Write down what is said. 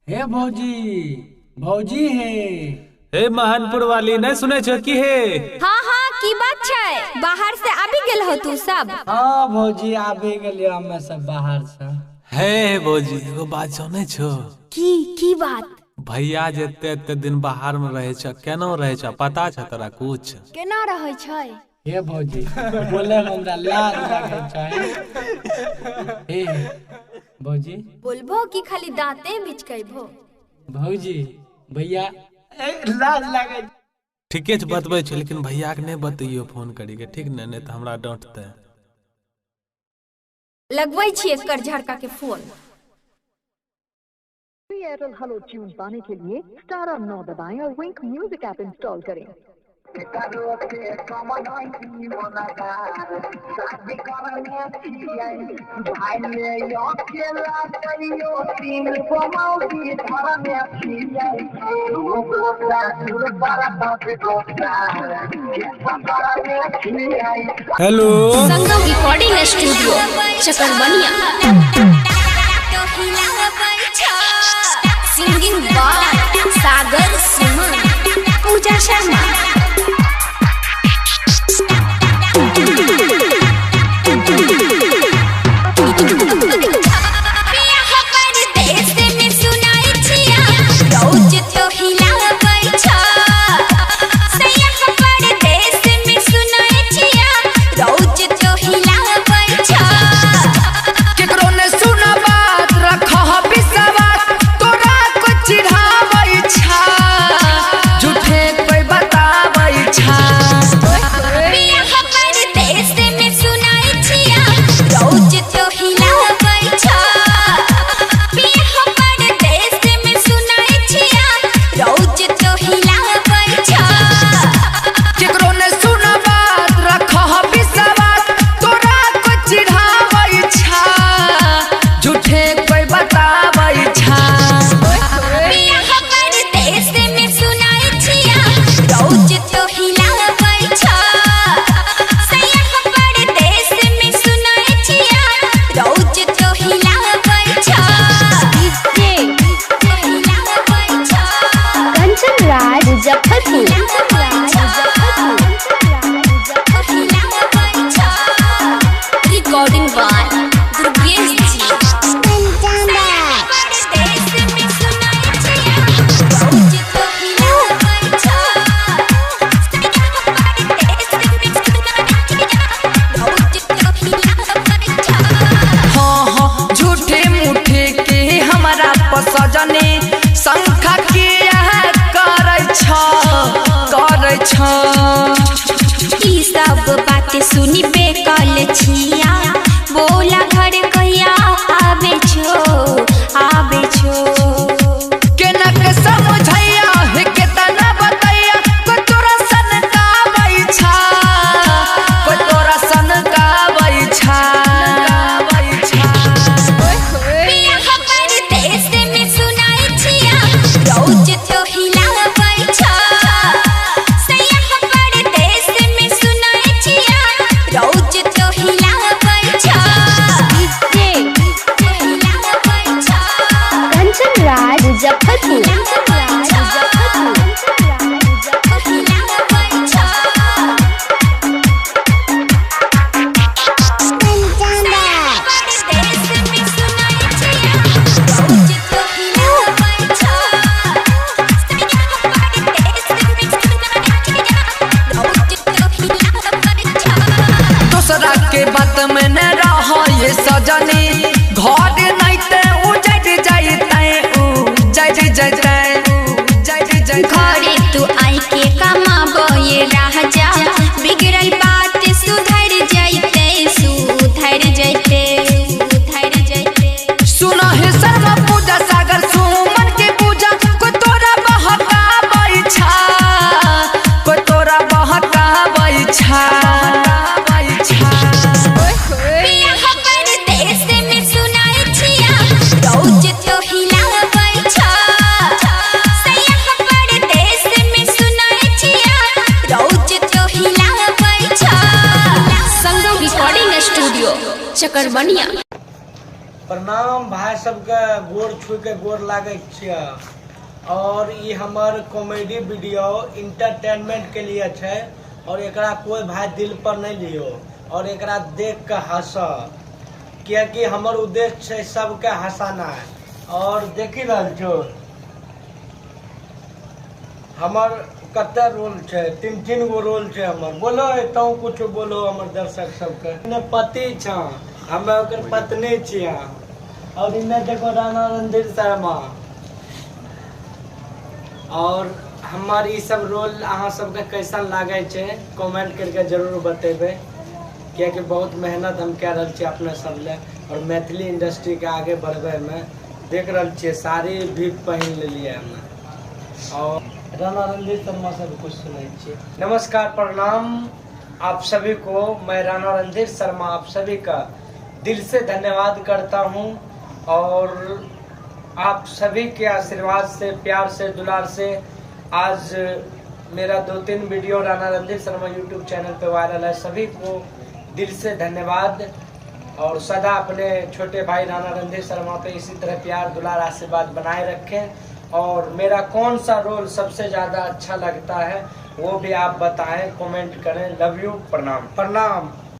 हे भौजी, भौजी हे। हे महानपुर वाली, नहीं सुनै छो की हे? हाँ हाँ, की बात छै? बाहर से आबि गेल हो तू सब? हाँ भौजी, आबि गेलियो हमे सब बाहर से। हे भौजी, एगो बात जानै छो? की की बात? भैया जे एते एते दिन बाहर में रहे छ, केना रहे छ पता छ तोरा कुछ? केना रहै छै? हे भौजी, बोले में हमरा लाज लागै छै। हे भौजी, बोलबो कि खाली दांते बिचकेबो? भौजी, भैया लाज लागै। ठीके छै, बतबै छै, लेकिन भैया के नहि बतैयो फोन करी के, ठीक ने? नहि तऽ हमरा डांटतै। लगबै छी एकर झड़का के फोन। एयरटेल हेलो ट्यून पाने के लिए स्टार और 9 दबाएं और विंक म्यूजिक ऐप इंस्टॉल करें। Hello, Sangam recording studio, Chakarbaniya. Singing by Sagar Suman, Pooja Sharma. केकरो ने सुना बात, रखह विश्वास, तोरा को चिढ़ाबै छा, झूठे कोई बताबै छा। केकरो ने सुना बात, रखह विश्वास, तोरा को चिढ़ाबै छा, झूठे कोई बताबै छा। Kanchan Raj, Muzaffarpur. Recording by Durgesh ji. हाँ हाँ, झूठे मूठे के हमरा पसजने शंखा किया करै छ, करै छ। ई सब बात सुनी बेकल छिया, बोला घर कहिया आबे छो, आबे छो। केना के समझैया हे, केतना बतैया, कोई तोरा सन काबै छा, कोई तोरा सन काबै छा। कंचन राज, मुजफ्फरपुर। दोसरा के बात में न रह ये सजनी, घर नहीं ते उजड़ जाइतै, उजड़ जाइतै, उजड़ जाइतै। घरे तू आई के कमाबो ये राजा, बिगड़ल बात सुधर जैते, सुधर जैते, सुधर जैते। सुन हे शर्मा पूजा, सागर सुमन के पूजा, कोई तोरा बहकाबै छा, कोई तोरा बहकाबै छा। संगम रिकॉर्डिंग स्टूडियो, चकरबनिया। प्रणाम भाई सबके, गोर छू के गोर लागै छियै। और ई हमर कॉमेडी वीडियो इंटरटेनमेंट के लिए छै और एकरा कोई भाई दिल पर नहीं लियो और एकरा देख के हंस, कियाकि हमर उद्देश्य छै सबके हंसाना। और देखी रहल छो हमर कते रोल छै, 3-3 गो रोल छै हमर। बोलो तो कुछ बोलो हमर दर्शक सबके। इने पति छ, हम ओकर पत्नी छियै। और इने देखो राणा रणधीर शर्मा। और हमर ई सब रोल अहाँ सबके कैसन लागै छै कमेंट करके जरूर बतेबै, कियाकि बहुत मेहनत हम कए रहल छियै अपने सब ले और मैथिली इंडस्ट्री के आगे बढ़बैमे। देख रहल छियै साड़ी भी पहिन लेलियै हमे। और राणा रणधीर शर्मा से भी कुछ सुनै छियै। नमस्कार, प्रणाम आप सभी को। मैं राणा रणधीर शर्मा आप सभी का दिल से धन्यवाद करता हूँ और आप सभी के आशीर्वाद से, प्यार से, दुलार से आज मेरा 2-3 video Rana Randhir Sharma YouTube channel पे वायरल है। सभी को दिल से धन्यवाद और सदा अपने छोटे भाई राणा रणधीर शर्मा पे इसी तरह प्यार दुलार आशीर्वाद बनाए रखें। और मेरा कौन सा रोल सबसे ज़्यादा अच्छा लगता है वो भी आप बताएं, कमेंट करें। लव you, प्रणाम प्रणाम।